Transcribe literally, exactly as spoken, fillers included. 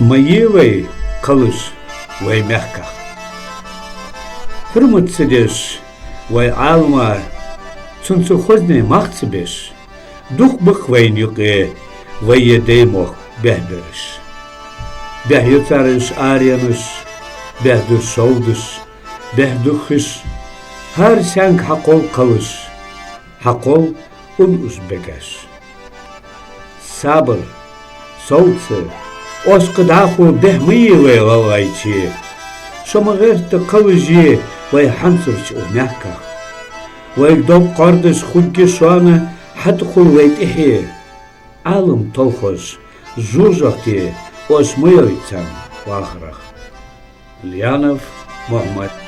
Ма йий вай кхалаш вай мехках. Хьурмат ца деш вай Ӏалама, цунца хозне мах ца беш, дукха ба-кх вайна юкъе вай е даьй мохк бӀехбераш. БӀехъю цар уж аренаш, бӀехдуш шовдаш, бӀехдуххьаш, хӀара саьнга хьакхолл кхалаш, хьакхолл ун уж бегаш. Сабар, совца, оаш кхы дӀахо бӀех ма йий вай гӀалгӀайче. Шо ма гӀерта кхалаш е вай хьанцарча укх мехках. Вайга дог кхордаш хургья шоана хьатӀахула вай тӀехье. Ӏалам толхаш, жожагӀате оаш ма йойта царна вахарах. Лянов Мухьмад.